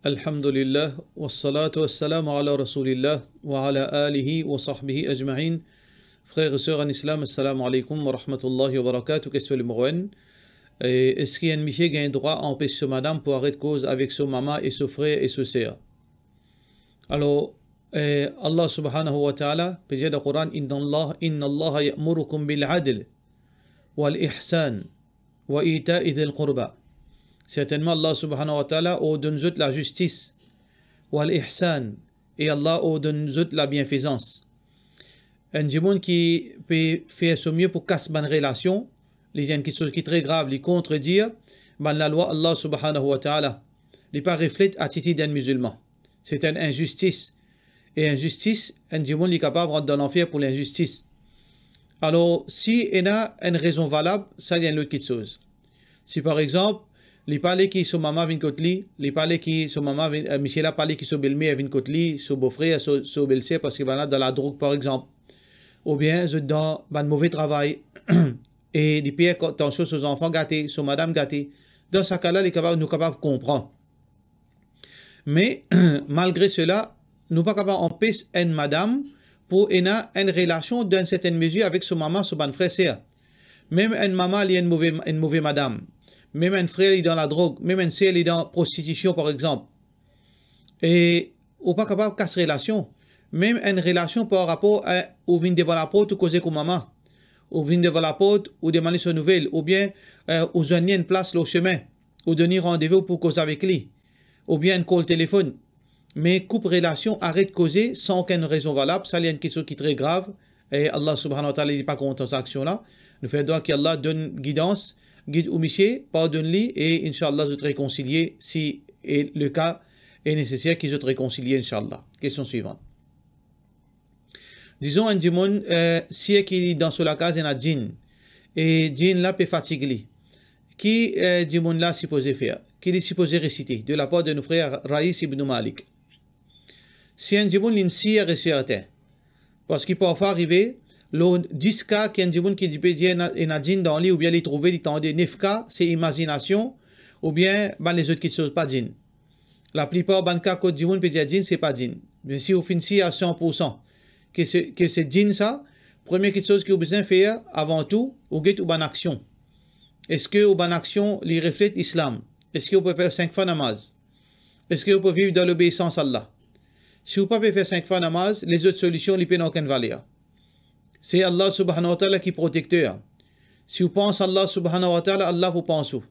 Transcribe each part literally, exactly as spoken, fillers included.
Alhamdulillah, wassalatu wassalamu ala Rasoulillah, wa ala alihi wa sahbihi ajmain. Frer e ser an Islam, assalamu alaikum wa rahmatullahi wa barakatuh. Kestion nimero enn. Eh, eski enn misie gagn drwa anpes so madam pou aret koz avek so mama e so frer e so ser? Alor, eh, Allah subhanahu wa ta'ala pe dir dan Koran, "Inna Allah, inna Allah ya'murukum bil adl wal ihsan wa ita'i dhil qurba." Sertennman, Allah subhanahu wa ta'ala ordonn zot lazistis, wal ihsan, e Allah ordonn zot labienfezans. Enn dimoun ki pe fer so mie pou kas bann relasion, li dir enn kiksoz ki tre grav, li kontredir bann lalwa Allah subhanahu wa ta'ala. Li pa reflet atitid enn mizilman. Se enn inzistis. E inzistis, enn dimoun li kapav rant dan lanfer pou linzistis. Alor, si ena enn rezon valab, sa li enn lot kiksoz. Si par exanp, li pa le ki so mama vinn kot li, li pa le ki so mama vinn, eh, misie la pa le ki so belmer vinn kot li, so bofrer, so, so belser, parski bann la dan ladrog par exanp. Oubien zot dan bann move travay, e li per tansion so zanfan gate, so madam gate. Dan sa ka la, li kapav, nou kapav konpran. Me, malgre sela, nou pa kapav anpes enn madam pou ena enn relasion dan enn sertenn mezir avek so mama, so bann frer, ser. Mem enn mama, li enn move, enn move madam. Mem enn frer, li dan ladrog. Mem enn ser, li dan prostitision, par exanp. E ou pa kapav kas relasion. Mem enn relasion par rapor a, ou vinn devan laport, ou koz ek ou mama. Ou vinn devan laport, ou demann li so nouvel. Oubien, eh, ou zwenn li enn plas lor sime. Ou donn li randevou pou koz avek li. Oubien enn kol telefonn. Me koup relasion, aret koze san okenn rezon valab, sa li enn kiksoz ki tre grav, e Allah subhanahu wa ta'ala, li pa kontan sa aksion la. Nou fer dwa ki Allah donn gidans, gid ou misie, pardonn li, e inshallah, zot rekonsilie, si e le ka e neseser ki zot rekonsilie, inshallah. Kestion swivan. Dizon enn dimoun, eh, sir ki dan so lakaz ena djinn, e djinn la pe fatig li. Ki, eh, dimoun la sipoze fer? Ki li sipoze resite? De lapar de nou frer Raïs ibn Malik. Si enn dimoun linn sir e serten, parski parfwa arive, lor dis ka ki enn dimoun ki li pe dir ena, ena djinn dan li, oubien li trouve, li tande, nef ka se imazinasion, oubien bann lezot kiksoz, pa djinn. Laplipar bann ka kot dimoun pe dir djinn, se pa djinn. Me si ou finn sir a san poursan ki se, ki se djinn sa, premie kiksoz ki ou bizin fer, avan tou, ou get ou bann aksion. Eski ou bann aksion, li reflet Islam? Eski ou pe fer sink fwa namaz? Eski ou pe viv dan lobeisans Allah? Si ou pa pe fer sink fwa namaz, lezot solision, li pena okenn valer. Se Allah subhanahu wa ta'ala ki protekter. Si ou pans Allah subhanahu wa ta'ala, Allah pou pans ou.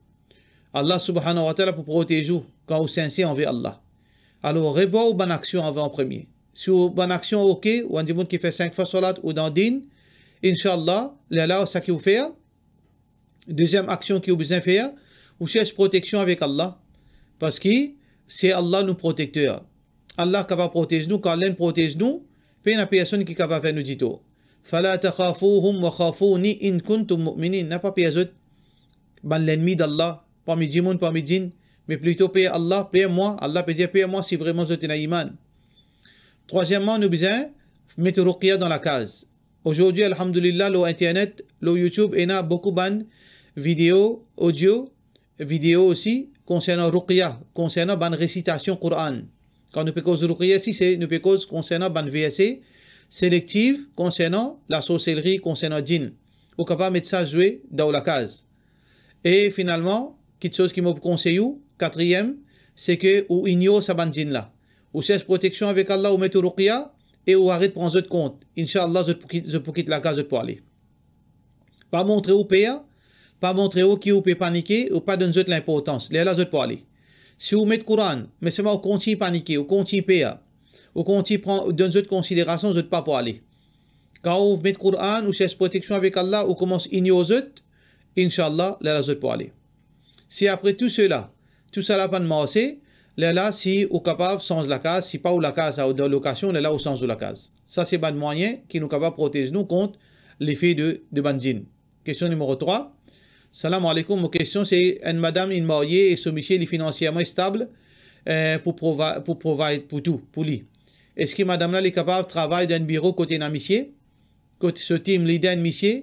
Allah subhanahu wa ta'ala pou protez ou kan ou sinser anver Allah. Alor, revwar ou bann aksion avan premie. Si ou bann aksion oke, ou enn dimoun ki fer sink fwa salat ou dan din, inshallah, lerla sa ki ou fer, deziem aksion ki ou bizin fer, ou sers proteksion avek Allah, parski se Allah nou protekter. Allah kapav protez nou, kan Lalinn protez nou, pena personn ki kapav fer nou ditor. Fala takhafuhum wa khafuni in kuntum mu'minin. Napa per zot, bann lennmi d'Allah, parmi dimoun, parmi djinn, me plito per Allah, per mwa. Allah pe dir, per mwa si vreman zot ena iman. Trwazieman, nou bizin met ruqya dan lakaz. Azordi, alhamdulillah, lor internet, lor YouTube, ena boukou bann video, audio, video osi konsernan ruqya, konsernan bann resitasion Koran. Kan nou pe koz ruqya isi, se nou pe koz konsernan bann verse selektif konsernan lasorselri, konsernan djinn. Ou kapav met sa zwe dan ou lakaz. E finalman, kiksoz ki mo pou konsey ou, katriem, se ke ou ignor sa bann djinn la. Ou sers proteksion avek Allah, ou met ou ruqya e ou aret pran zot kont. Inshallah, zot pou kit, zot pou kit lakaz, zot pou ale. Pa montre ou per, pa montre ou ki ou pe panike, ou pa donn zot linportans. Lerla zot pou ale. Si ou met Koran, me selman ou kontign panike, ou kontign per, ou kontign pran, ou donn zot konsiderasion, zot pa pou ale. Kan ou met Koran, ou sers proteksion avek Allah, ou koumans ignor zot, inshallah, lerla zot pou ale. Si apre tou sela, tou sala pa'nn marse, lerla si ou kapav sanz lakaz, si pa ou lakaz sa ou dan lokasion, lerla ou sanz ou lakaz. Sa se bann mwayin ki nou kapav protez nou kont lefe de, de bann djinn. Kestion nimero trwa. Salam aleykoum, mo kestion se, enn madam inn marye e so misie li finansierman estab, eh, pou prova-, pou provide pou tou, pou li. Eski madam la li kapav travay dan enn biro kot ena misie, kot so team leader enn misie,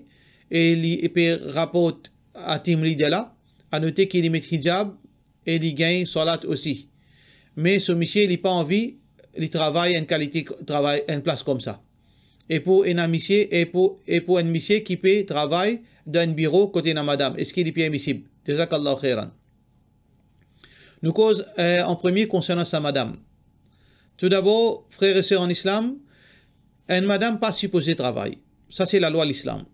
e li pe raport a team leader la, anote ki li met hijab e li gagn salat osi. me so misie li pa anvi li travay enn kalite travay, enn plas koumsa. E pou ena misie, e pou, e pou enn misie ki pe travay dan enn biro kot ena madam, eski li permisib? Jazakallahu khairan. Nou koz, eh, an premie konsernan sa madam. Toudabor, frer e ser an Islam, enn madam pa sipoze travay. Sa se lalwa Lislam.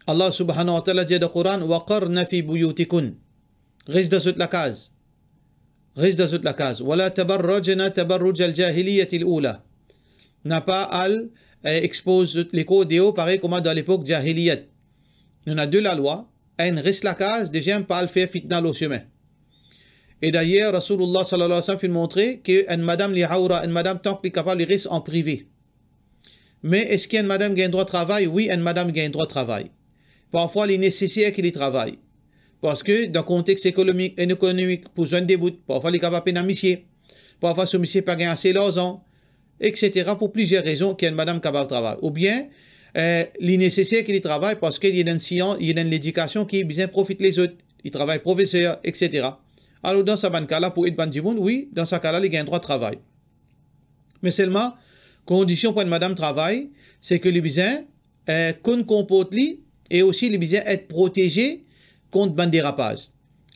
Allah subhanahu wa ta'ala dir dan Koran, "Wa qarna fi buyutikunn." Res dan zot lakaz. Res dan zot lakaz. "Wa la tabarrajna tabarrujal jahiliyatil ula." Na pa al, eh, expoz zot lekor deor parey kouma dan lepok jahiliyat. Nou ena de lalwa, enn res lakaz, deziem pa al fer fitna lor sime. E dayer, Rasoulullah sallallahu alayhi wa sallam finn montre ke enn madam li awra, enn madam tank li kapav li res an prive. Me eski enn madam gagn drwa travay? Wi, enn madam gagn drwa travay. Parfwa li neseser ki li travay. Parski dan kontex ekonomi-, ekonomik pou zwenn de bout, parfwa li kapav pena misie. Parfwa so misie pa gagn ase larzan, et cetera, pou plizier rezon ki enn madam kapav travay. Oubien, eh, li neseser ki li travay parski li ena enn sians, li ena enn ledikasion ki bizin profit lezot, li travay profeser, et cetera. Alor, dan sa bann ka la, pou ed bann dimoun, wi, dan sa ka la, li gagn drwa travay. Me selman, kondision pou enn madam travay, se ke li bizin, eh, konn konport li, e osi li bizin et proteze kont bann derapaz.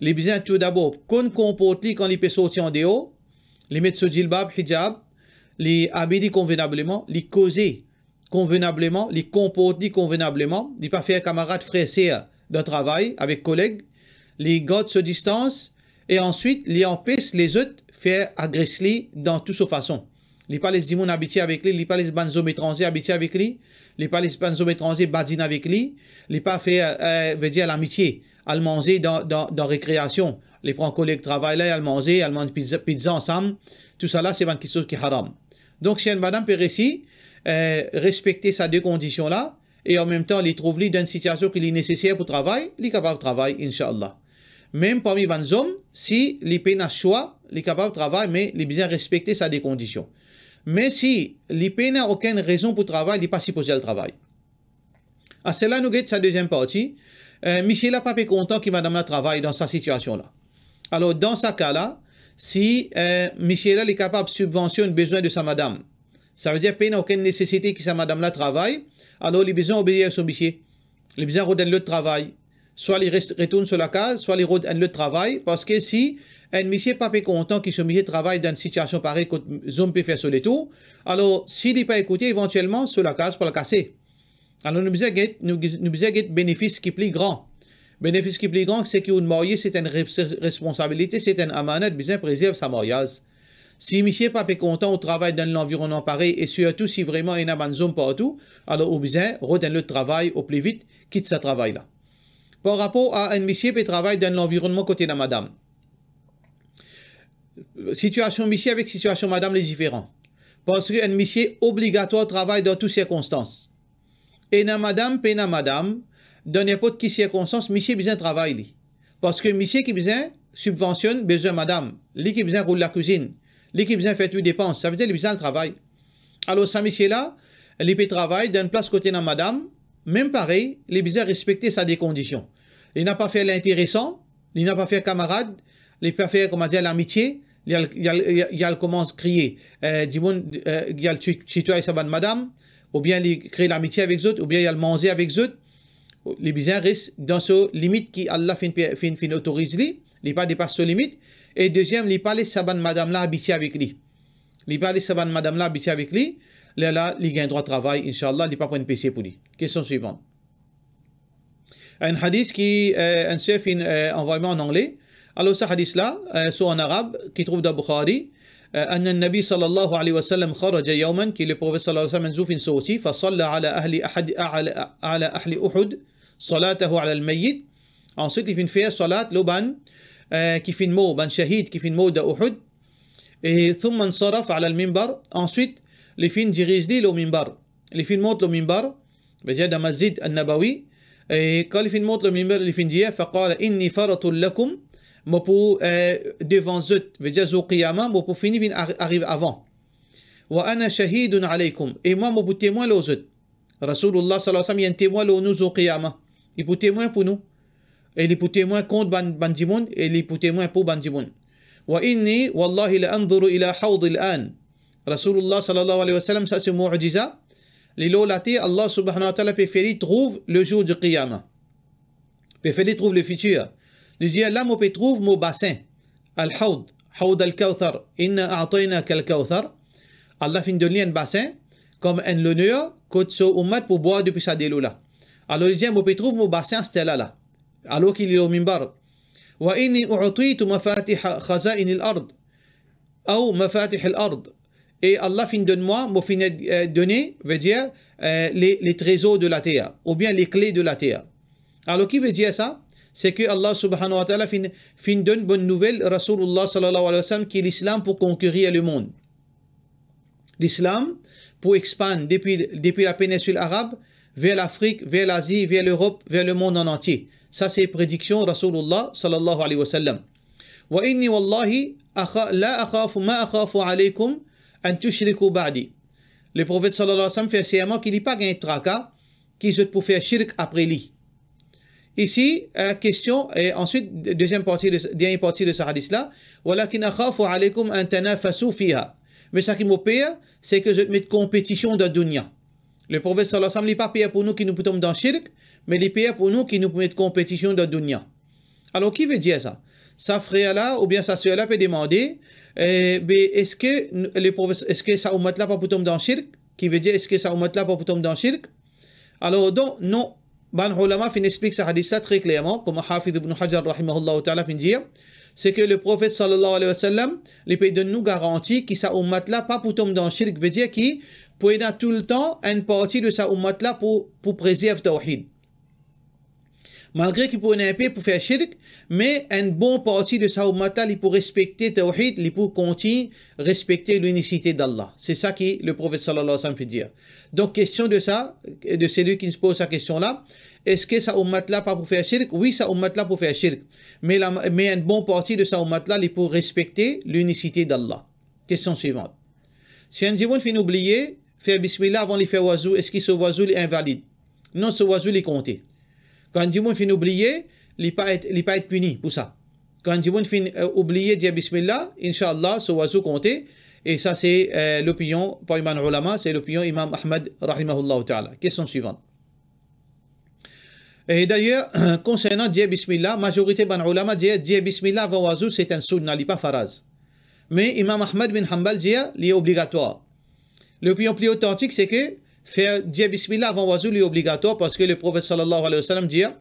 Li bizin toudabor konn konport li kan li pe sorti an deor, li met so jilbab, hijab, li abiy li konvenableman, li koze konvenableman, li konport li konvenableman, li pa fer kamarad, frer, ser dan travay, avek koleg, li gard so distans, e answit, li anpes lezot fer agres li dan tou so fason. Li pa les dimoun abitie avek li, li pa les bann zom etranze abitie avek li, li pa les bann zom etranze badinn avek li, li pa fer, eh, vedir lamitie, al manze dan, dan, dan rekreasion, li pran koleg travay la, al manze, al manz pizza, pizza ansam, tousala se bann kiksoz ki haram. Donk, si enn madam pe resi, eh, respekte sa de kondision la, e anmemtan li trouv li dan enn sitiasion ki li neseser pou travay, li kapav travay, inshallah. Mem parmi bann zom, si li pena swa, li kapav travay, me li bizin respekte sa de kondision. Me si li pena okenn rezon pou travay, li pa sipoze al travay. Aster la nou get sa deziem parti. Eh, misie la pa pe kontan ki madam la travay dan sa sitiasion la. Alor, dan sa ka la, si, eh, misie la li kapav sibvansionn bezwin de sa madam, savedir pena okenn nesesite ki sa madam la travay, alor li bizin obeir so misie. Li bizin rod enn lot travay. Swa li res, retourn so lakaz, swa li rod enn lot travay, parski si enn misie pa pe kontan ki so misie travay dan enn sitiasion parey kot zom pe fer so letour, alor si li pa ekoute, evantielman so lakaz pou al kase. Alor nou bizin get, nou, nou bizin get benefis ki pli gran. Benefis ki pli gran, se ki ou marye, se enn res-, responsabilite, se enn amanat, bizin prezerv sa maryaz. Si misie pa pe kontan ou travay dan lanvironnman parey, e sirtou si vreman ena bann zom partou, alor ou bizin rod enn lot travay o pli vit, kit sa travay la. Par rapor a enn misie pe travay dan lanvironnman kot ena madam, sitiasion misie avek sitiasion madam li diferan. Parski enn misie obligatwar travay dan tou sirkonstans. Ena madam, pena madam, dan ninport ki sirkonstans, misie bizin travay li. Parski misie ki bizin sibvansionn bezwin madam, li ki bizin roul lakwizinn, li ki bizin fer tou depans, savedir li bizin al travay. Alor sa misie la, li pe travay dan enn plas kot ena madam, mem parey, li bizin respekte sa de kondision. Li napa fer linteresan, li napa fer kamarad, li pa fer, kouma dir, lamitie, li al, li al, li al, li al koumans kriye, eh, dimoun, eh, li al ti-, titway sa bann madam, oubien li kre lamitie avek zot, oubien li al manze avek zot. Li bizin res dan so limit ki Allah finn pe-, finn, finn otoriz li, li pa depas so limit. E deziem, li pa les sa bann madam la abitie avek li. Li pa les sa bann madam la abitie avek li, lerla li gagn drwa travay, inshallah, li pa pou enn pese pou li. Kestion swivan. Enn hadis ki, eh, enn ser finn, eh, anvway mwa an angle. Alor sa hadis la, eh, so an arab, ki trouv dan Bukhari, eh, anna Nabi sallallahu alayhi wa sallam kharaja yawman, ki Leprofet sallallahu alayhi wa sallam enn zour finn sorti, fa salla ala ahli ahad, ala, ala ahli Uhud, salatahu ala al-mayyit. Answit, li finn fer salat lor bann, eh, ki finn mor, bann shahid ki finn mor dan Uhud. E thumma insarafa ala al-minbar. Answit, li finn diriz li lor minbar. Li finn mont lor minbar, vedir dan Masjid an-Nabawi. E kan li finn mont lor minbar, li finn dir, fa qala, "Inni faratun lakum." Mo pou, eh, devans zot, vedir zour qiyama, mo pou fini vinn ar-, ariv avan. "Wa ana shahidun alaykum." E mwa, mo pou temwin lor zot. Rasoulullah sallallahu alayhi wa sallam, li enn temwin lor nou zour qiyama. Li pou temwin pou nou. E li pou temwin kont bann, bann dimoun, e li pou temwin pou bann dimoun. Wa inni wallahi la anzuru ila hawdi al-an. Rasoulullah sallallahu alayhi wa sallam, sa se mu'jiza. Li lor later, Allah subhanahu wa ta'ala pe fer li trouv le zour di Qiyama. Pe fer li trouv le fitir. Li dir, la mo pe trouv mo basin. Al-hawd, hawd al-Kawthar. Inna a'taynaka al-Kawthar. Allah finn donn li enn basin, kom enn loner, kot so oumat pou bwar depi sa delo la. Alor li dir, mo pe trouv mo basin aster la la. Alor ki li lor minbar. Wa inni u'titu mafatiha khaza'in al-ard, aw mafatih al-ard. E Allah finn donn mwa, mo finn, eh, done, vedir, eh, le, le trezor de later, oubien le kle de later. Alor, ki vedir sa? Se ke Allah subhanahu wa ta'ala finn, finn donn bonn nouvel Rasoulullah sallallahu alayhi wa sallam ki lislam pou konkerir lemond. Lislam pou expand depi, depi la péninsule arabe, ver Lafrik, ver Lazi, ver Lerop, ver lemond an antie. Sa se prediksion Rasoulullah sallallahu alayhi wa sallam. Wa inni wallahi akha-, la akhafu, ma akhafu alaykum an tushriku ba'di. Le Profet sallallahu alayhi wa sallam fer serman ki li pa gagn traka ki zot pou fer shirk apre li. Isi, eh, kestion, e answit, deziem parti de, dernie parti de sa hadis la, walakin akhafu alaykum an tanafasu fiha. Me sa ki mo per, se ke zot met konpetision dan dounia. Le Profet sallallahu alayhi wa sallam, li pa per pou nou ki nou pou tom dan shirk, me li per pou nou ki nou pou met konpetision dan dounia. Alor, ki vedir sa? Sa frer la, oubien sa ser la pe demande, eh, be, eski n-, le Profet, eski sa oumat la pa pou tom dan shirk? Ki vedir, eski sa oumat la pa pou tom dan shirk? Alor, donk, non, bann oulama finn explik sa hadis la tre klerman, kouma Hafiz Ibn Hajar, rahimahullahu ta'ala, finn dir, se ke le Profet, sallallahu alayhi wa sallam, li pe donn nou garanti ki sa oumat la pa pou tom dan shirk, vedir ki pou ena toultan enn parti de sa oumat la pou, pou prezerv tawhid. Malgre ki pou ena inpe pou fer shirk, me enn bon parti de sa oumat la, li pou respekte tawhid, li pou kontign respekte linisite d'Allah. Se sa ki le Profet sallallahu alayhi wa sallam finn dir. Donk, kestion de sa, de seli ki poz sa kestion la, eski sa oumat la pa pou fer shirk? Wi, sa oumat la pou fer shirk. Me la, me enn bon parti de sa oumat la, li pou respekte linisite d'Allah. Kestion swivan. Si enn dimoun finn oubliye fer bismillah avan li fer wazou, eski so wazou li invalid? Non, so wazou li konte. Kan enn dimoun finn oubliye, li pa et, li pa et pini pou sa. Kan enn dimoun finn, eh, oubliye dir bismillah, inshallah, so wazou konte. E sa se, eh, lopinion parmi bann oulama, se lopinion Imam Ahmad, rahimahullahu ta'ala. Kestion swivan. E dayer, konsernan dir bismillah, mazorite bann oulama dir, dir bismillah avan wazou, se enn sounna, li pa faraz. Me Imam Ahmad bin Hanbal dir, li obligatwar. Lopinion pli otantik, se ke fer dir bismillah avan wazou, li obligatwar, parski le Profet sallallahu alayhi wa sallam dir,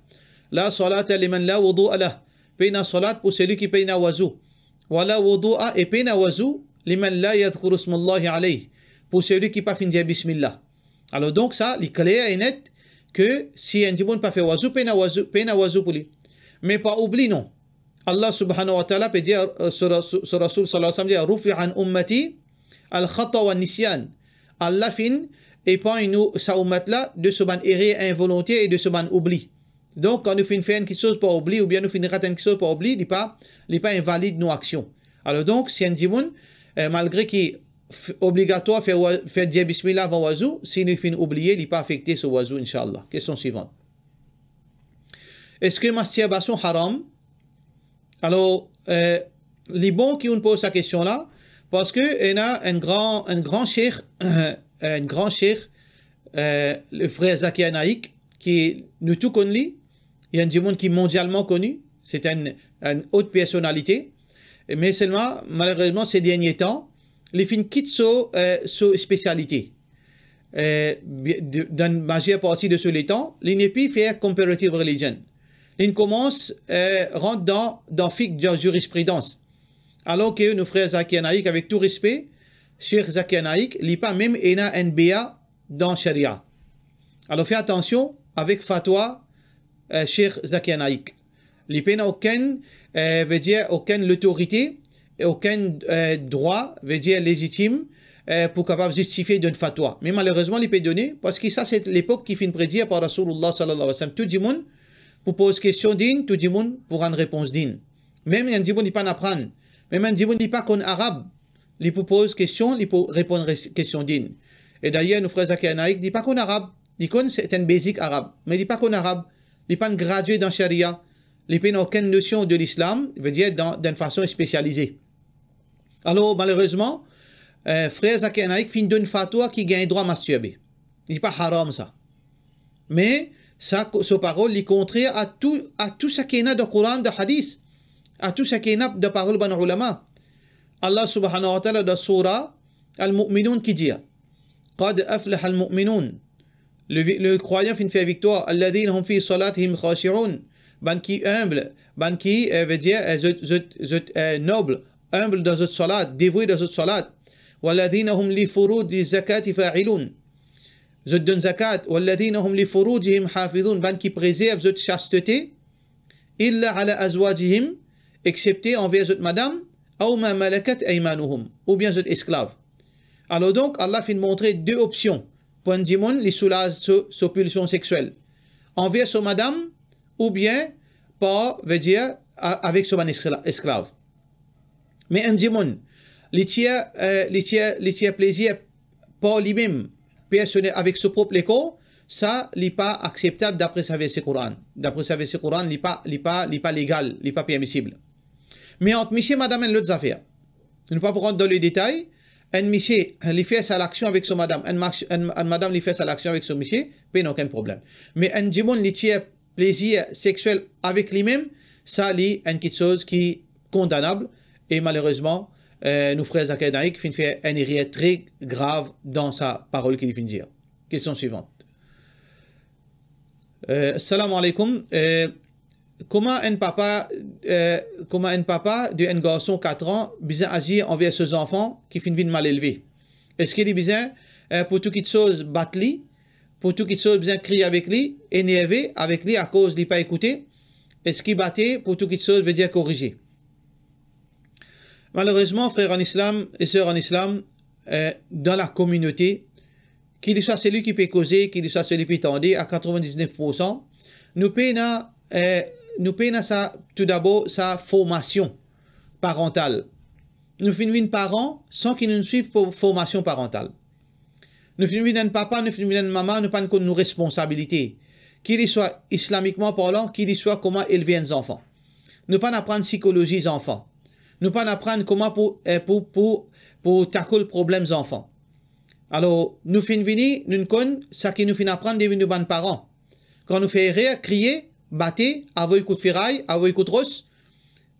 la salata liman la wudu'a lah, pena salat pou seli ki pena wazou. Wala wudu'a, e pena wazou, liman la yadhkuru ismallahi alayh, pou seli ki pa finn dir bismillah. Alor donk sa, li kler e net ke si enn dimoun pa fer wazou, pena wazou, pena wazou pou li. Me pa oubli non. Allah subhanahu wa ta'ala pe dir, eh, so Rasoul, so Rasoul sallallahu alayhi wa sallam dir, rufi'a an ummati al-khata wa nisyan. Allah finn epagn nou, sa oumat la, de so bann erer involonter e de so bann oubli. Donk, kan nou finn fer enn kiksoz par oubli, oubien nou finn rat enn kiksoz par oubli, li pa, li pa invalid nou aksion. Alor donk, si enn dimoun, eh, malgre ki f-, obligatwar fer wa-, fer dir bismillah avan wazou, si li finn oubliye, li pa afekte so wazou, inshallah. Kestion swivan. Eski mastirbasion haram? Alor, eh, li bon ki ou'nn poz sa kestion la, parski ena enn gran, enn gran sheikh, enn gran sheikh, eh, le frer Zakir Naik, ki nou tou konn li, li enn dimoun ki mondialman koni, se enn, enn ot personalite, me selman, malerezman, se dernie tan, li finn kit so, eh, so spesialite. Eh, bi-, de, dan mazier parti de so letan, li nepli fer comparative religion. Li'nn koumans, eh, rant dan, dan fiqh, dan zirizpridans. Alor ke nou frer Zakir Naik, avek tou respe, Sheikh Zakir Naik, li pa mem ena enn B A dan sharia. Alor fer atansion avek fatwa, eh, Sheikh Zakir Naik. Li pena okenn, eh, vedir okenn lotorite e okenn, eh, drwa, vedir lezitim, eh, pou kapav zistifie donn fatwa. Me malerezman, li pe done, parski sa se lepok ki finn predir par Rasoulullah sallallahu alayhi wa sallam. Tou dimoun pou poz kestion di'nn, tou dimoun pou rann repons di'nn. Mem enn dimoun li pa'nn aprann, mem enn dimoun li pa konn arab, li pou poz kestion, li pou reponn res-, kestion di'nn. E dayer, nou frer Zakir Naik, li pa konn arab, li konn serten basic arab, me li pa konn arab, li pa'nn gradie dan sharia, li pena okenn nosion de lislam, vedir dan, dan enn fason spesialize. Alor, malerezman, eh, frer Zakir Naik finn donn fatwa ki gagn drwa mastirbe. Li pa haram sa. Me sa, so parol, li kontrer a tou, a tou seki ena dan Koran, dan hadis, a tou seki ena dan parol bann ulama. Allah subhanahu wa ta'ala dan soura Al-Mu'minun ki dir, "Qad aflaha al-mu'minun." Le vi-, le krwayan finn fer viktwar. "Alladhina hum fi salatihim khashi'un." Bann ki inb, bann ki, eh, vedir, eh, zot, zot, zot, eh, nob, inb dan zot salat, devoue dan zot salat. "Walladhina hum li furudi zakati fa'ilun." Zot donn zakat. "Walladhina hum li furujihim hafizun." Bann ki prezerv zot chastete. "Illa ala azwajihim", exepte anver zot madam, "aw ma malakat aymanuhum", oubien zot esklav. Alor donk, Allah finn montre de opsion pou enn dimoun li soulaz so, so pulsion sexiel anver so madam, oubien par, vedir, a-, avek so bann eskla-, esklav. Me enn dimoun, li tir, eh, li tir, li tir plezir par limem, personel, avek so prop lekor, sa, li pa akseptab dapre sa verse Koran. Dapre sa verse Koran, li pa, li pa, li pa legal, li pa permisib. Me ant misie, madam, enn lot zafer. Nou pa pou rant dan le detay. Enn misie, li fer sa laksion avek so madam, enn mas-, enn, enn madam, li fer sa laksion avek so misie, pena okenn problem. Me enn dimoun, li tir plezir sexiel avek limem, sa li enn kiksoz ki kondanab, e malerezman, eh, nou frer Zakir Naik finn fer enn erer tre grav dan sa parol ki li finn dir. Kestion swivant. Eh, salam aleykoum. Eh, kouma enn papa, eh, kouma enn papa de enn garson kat an bizin azir anver so zanfan ki finn vinn mal elve? Eski li bizin, eh, pou tou kiksoz bat li, pou tou kiksoz bizin kriy avek li, enerve avek li akoz li pa ekoute? Eski bate pou tou kiksoz vedir korize? Malerezman, frer an Islam e ser an Islam, eh, dan lakominote, ki li swa seli ki pe koze, ki li swa seli pe tande, a katrovin-diz-nef poursan, nou pena, eh, nou pena sa, toudabor, sa formasion parantal. Nou finn vinn paran san ki nou swiv po-, formasion parantal. Nou finn vinn enn papa, nou finn vinn enn mama, nou pa'nn konn nou responsabilite. Ki li swa islamikman parlan, ki li swa kouma elve enn zanfan. Nou pa'nn aprann sikolozi zanfan. Nou pa'nn aprann kouma pou, eh, pou, pou, pou takol problem zanfan. Alor, nou finn vini, nou konn sa ki nou finn aprann depi nou bann paran. Kan nou fer erer, kriye, bate, avoy kout feray, avoy kout ros,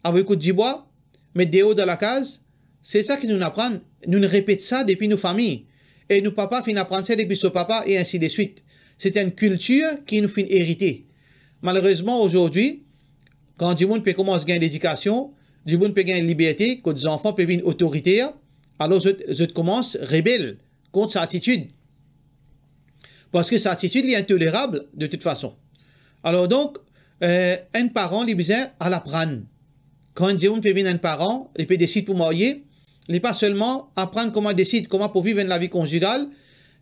avoy kout dibwa, met deor dan lakaz, se sa ki nou aprann. Nou repet sa depi nou fami. E nou papa finn aprann sa depi so papa, e ainsi de suite. Se enn kiltir ki nou finn erite. Malerezman, azordi, kan dimoun pe koumans gagn ledikasion, dimoun pe gagn liberte, kot zanfan pe vinn otoriter, alor zot, zot koumans rebel kont sa atitid. Parski sa atitid, li intolerab, de tout fason. Alor donk, eh, enn paran, li bizin al aprann. Kan enn dimoun pe vinn enn paran, li pe desid pou marye, li pa selman aprann kouma desid, kouma pou viv enn lavi konzigal,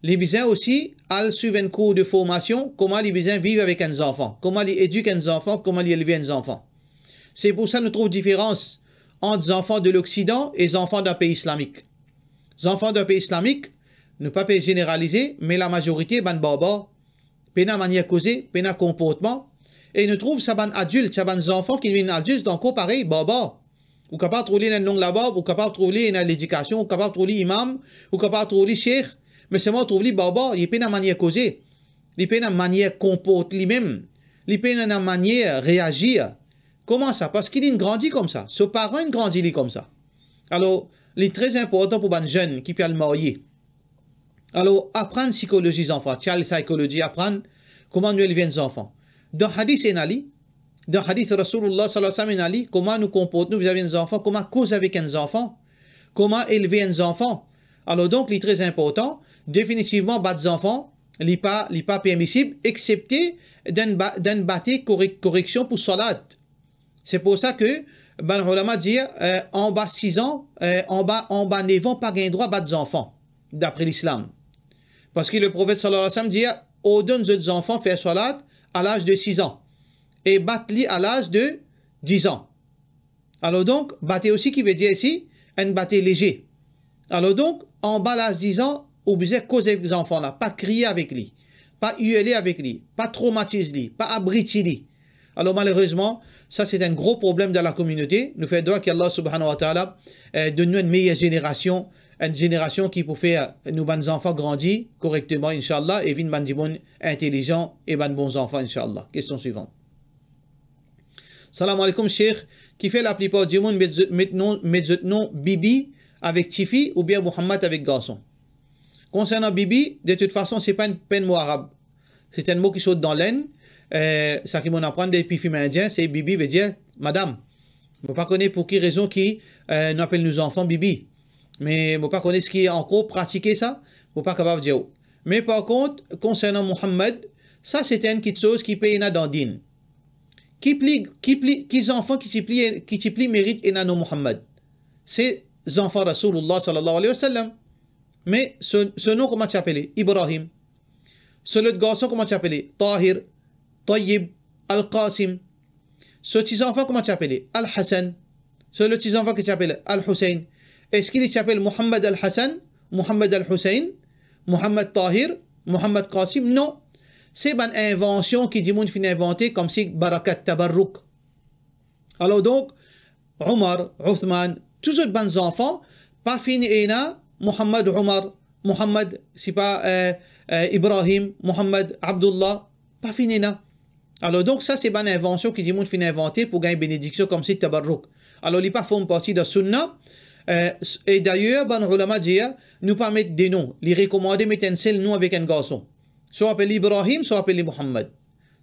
li bizin osi al swiv enn kour de formasion, kouma li bizin viv avek enn zanfan, kouma li edik enn zanfan, kouma li elve enn zanfan. Se pou sa nou trouv diferans ant zanfan de Loksidan e zanfan dan pei islamik. Zanfan dan pei islamik, nou pa pe zeneralize, me lamazorite bann barbar. Pena manier koze, pena konportman. E nou trouv sa bann adilt, sa bann zanfan ki vinn adilt ankor parey, barbar. Ou kapav trouv li ena enn long labarb, ou kapav trouv li ena ledikasion, ou kapav trouv li imam, ou kapav trouv li sheikh, me selman ou trouv li barbar, li pena manier koze, li pena manier konport limem, li pena manier reazir. Kouma sa? Parski li inn grandi koumsa, so paran inn grandi li koumsa. Alor, li tre inportan pou bann zenn ki pe al marye. Alor, aprann sikolozi zanfan, child psychology, aprann kouma nou elve enn zanfan. Dan hadis ena li, dan hadis Rasoulillah sallallahu alayhi wa sallam ena li, kouma nou konport nou vizavi enn zanfan, kouma koz avek enn zanfan, kouma elve enn zanfan. Alor donk, li tre inportan, definitivman bat zanfan, li pa, li pa permisib, exepte dan enn ba-, dan enn bate korek-, koreksion pou salat. Se pou sa ke bann ulama dir, eh, anba sis an, eh, anba, anba nef an, pa gagn drwa bat zanfan, dapre Lislam. Parski Leprofet sallallahu alayhi wa sallam dir, ordonn zot zanfan fer salat a laz de sis an e bat li a laz de diz an. Alor donk, bate osi ki vedir isi, enn bate leze. Alor donk, anba laz diz an, ou bizin koz avek zanfan la, pa kriye avek li, pa irle avek li, pa tromatiz li, pa abriti li. Alor malerezman, Sa se enn gro problem dan lakominote. Nou fer dwa ki Allah subhanahu wa ta'ala, eh, donn nou enn meyer zenerasion, enn zenerasion ki pou fer nou bann zanfan grandi korekteman, inshallah, e vinn bann dimoun intelizan e bann bon zanfan, inshallah. Kestion swivan. Salam alaikum, Sheikh. Kifer laplipar dimoun met zot, met non, met zot nom Bibi avek tifi oubien Muhammad avek garson? Konsernan Bibi, de tout fason, se pa enn, pa enn mo arab. Se enn mo ki sort dan Lenn. Eh, sa ki mo'nn aprann depi fim indien, se Bibi vedir madam. Mo pa kone pou ki rezon ki, eh, nou apel nou zanfan Bibi. Me mo pa kone eski ankor pratike sa, mo pa kapav dir ou. Me par kont, konsernan Muhammad, sa se enn kiksoz ki pe ena dan din. Ki pli, ki pli, ki zanfan ki ti pli, ki ti pli merit ena nom Muhammad? Se zanfan Rasoulillah sallallahu alayhi wa sallam. Me so, so nom kouma ti apele? Ibrahim. So lot garson kouma ti apele? Tahir, Tayyib, Al-Qasim. So ti zanfan kouma ti apele? Al-Hasan. So lot ti zanfan ki ti apele? Al-Husayn. Eski li ti apel Muhammad Al-Hasan, Muhammad Al-Husayn, Muhammad Tahir, Muhammad Qasim? Non. Se bann invansion ki dimoun finn invante, koumsi barakat, tabarruk. Alor donk, Omar, Othman, tou zot bann zanfan, pa finn ena Muhammad Omar, Muhammad, sipa, eh, eh, Ibrahim, Muhammad Abdullah, pa finn ena. Alor donk, sa se bann invansion ki dimoun finn invante pou gagn benediksion koumsi tabarruk. Alor, li pa form parti dan sunna, eh, e dayer, bann oulama dir, nou pa met de nom. Li rekomande met enn sel nom avek enn garson. Swa apel li Ibrahim, swa apel li Muhammad.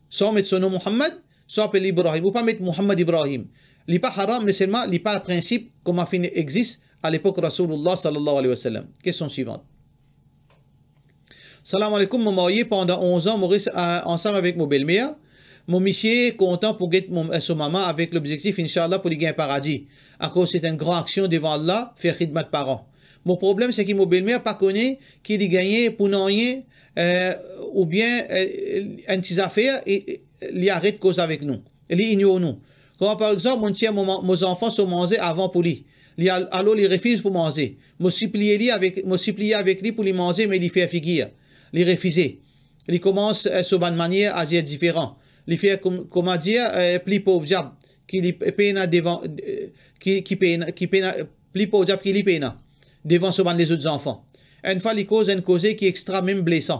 Swa met so nom Muhammad, swa apel li Ibrahim. Ou pa met Muhammad Ibrahim. Li pa haram, me selman li pa prinsip kouma finn existe a lepok Rasoulillah sallallahu alayhi wa sallam. Kestion swivan. Salam alaikum, mo marye pandan onz an, mo res, eh, ansam avek mo belmer. Mo misie kontan pou get mo, eh, so mama avek lobzektif, inshallah, pou li gagn paradi. Akoz se enn gran aksion devan Allah, fer khidmat paran. Mo problem se ki mo belmer pa kone ki li gagne pou nanye, eh, oubien, eh, enn ti zafer, e, e, li aret koz avek nou. Li ignor nou. Kouma par exanp, mo'nn tir mo ma-, mo zanfan so manze avan pou li. Li al-, alor li refiz pou manze. Mo sipliye li avek, mo sipliye avek li pou li manze, me li fer figir. Li refize. Li koumans, eh, so bann manier azir diferan. Li fer koum-, kouma dir, eh, pli pov diab ki li pe-, pena devan, eh, ki, ki pena, ki pena, pli pov diab ki li pena devan so bann lezot zanfan. Enn fwa li koz enn koze ki extra mem blesan.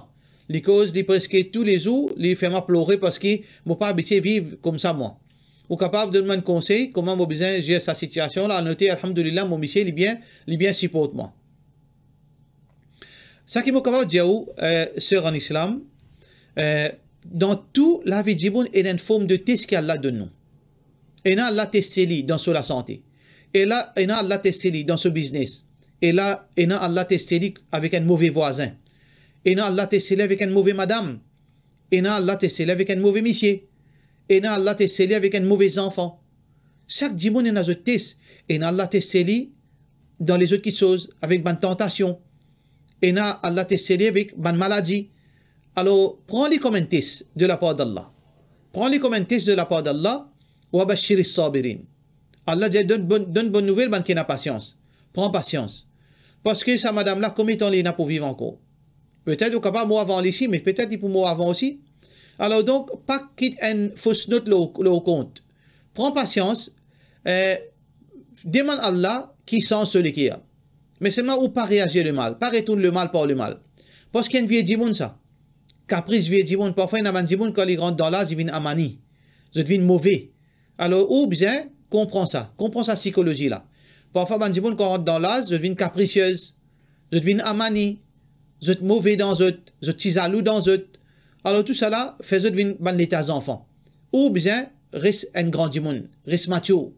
Li koz, li preske toulezour, li fer mwa plore parski mo pa abitie viv koumsa mwa. Ou kapav donn mwa enn konsey, kouma mo bizin zer sa sitiasion la? Note, alhamdulillah, mo misie, li bien, li bien siport mwa. Sa ki mo kapav dir ou, eh, ser an Islam, eh, dan tou lavi dimoun, ena enn form de tes ki Allah donn nou. Ena Allah teste li dan so lasante. E la, ena Allah teste li dan so biznes. E la, ena Allah teste li avek enn move vwazin. Ena Allah teste li avek enn move madam. Ena Allah teste li avek enn move misie. Ena Allah teste li avek enn move zanfan. Sak dimoun ena zot tes. Ena Allah teste li dan lezot kiksoz, avek bann tantasion. Ena Allah teste li avek bann maladi. Alor, pran li kouma enn tes de lapar d'Allah. Pran li kouma enn tes de lapar d'Allah. Wa bashiris sabirin. Allah dir, donn bonn, donn bonn nouvel bann ki ena pasians. Pran pasians. Parski sa madam la, konbien tan li ena pou viv ankor? Petet ou kapav mor avan li si, me petet li pou mor avan osi. Alor donk, pa kit enn fos not lor, lor kont. Pran pasians, eh, demann Allah ki sanz so leker. Me selman ou pa reazir lemal, pa retourn lemal par lemal. Parski enn vie dimoun sa. Kapris vie dimoun. Parfwa ena bann dimoun, kan li rant dan laz, li vinn amani. Zot vinn move. Alor, ou bizin konpran sa. Konpran sa sikolozi la. Parfwa bann dimoun, kan rant dan laz, zot vinn kaprisiez, zot vinn amani, zot move dan zot, zot ti zalou dan zot. Alor, tousala fer zot vinn bann leta zanfan. Ou bizin res enn gran dimoun, res matir.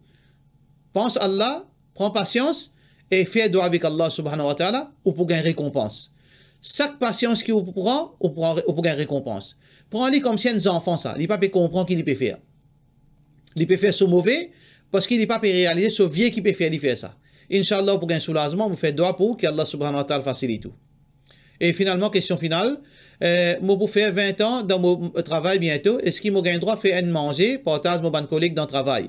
Pans Allah, pran pasians e fer dwa avek Allah subhanahu wa ta'ala, ou pou gagn rekonpans. Sak pasians ki ou pou pran, ou pran, ou pou gagn rekonpans. Pran li koumsi enn zanfan sa, li pa pe konpran ki li pe fer. Li pe fer so move, parski li pa pe realize so vie ki pe fer li fer sa. Inshallah, ou pou gagn soulazman, mo fer dwa pou ou ki Allah subhanahu wa ta'ala fasilit ou. E finalman, kestion final, eh, mo pou fer vin an dan mo travay biento, eski mo gagn drwa fer enn manze, partaz mo bann koleg dan travay?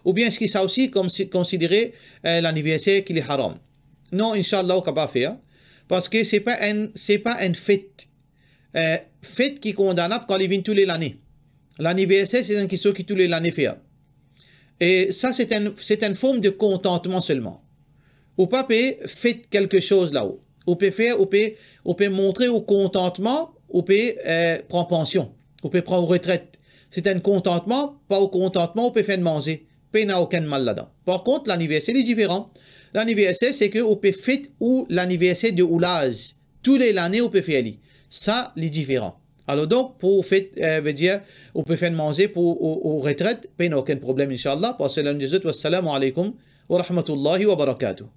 Oubien eski sa osi konsi-, konsidere, eh, laniverser ki li haram? Non, inshallah, ou kapav fer, parski se pa enn, se pa enn fet, eh, fet ki kondanab kan li vinn toule lane. Laniverser, se enn kiksoz ki toule lane fer. E sa, se enn, se enn form de kontantman selman. Ou pa pe fet kelke soz lao. Ou pe fer, ou pe, ou pe montre ou kontantman, ou pe, eh, pran pansion, ou pe pran ou retret. Se enn kontantman, pa ou kontantman, ou pe fer enn manze. Pena okenn mal ladan. Par kont, laniverser, li diferan. Laniverser, se ke ou pe fet ou laniverser de ou laz. Tou le lane, ou pe fer li. Sa, li diferan. Alor donk, pou fet, eh, vedir, ou pe fer enn manze pou ou, ou retret, pena okenn problem, inshallah. Paske la, nou dir zot, wassalamu alaikum wa rahmatullahi wa barakatuh.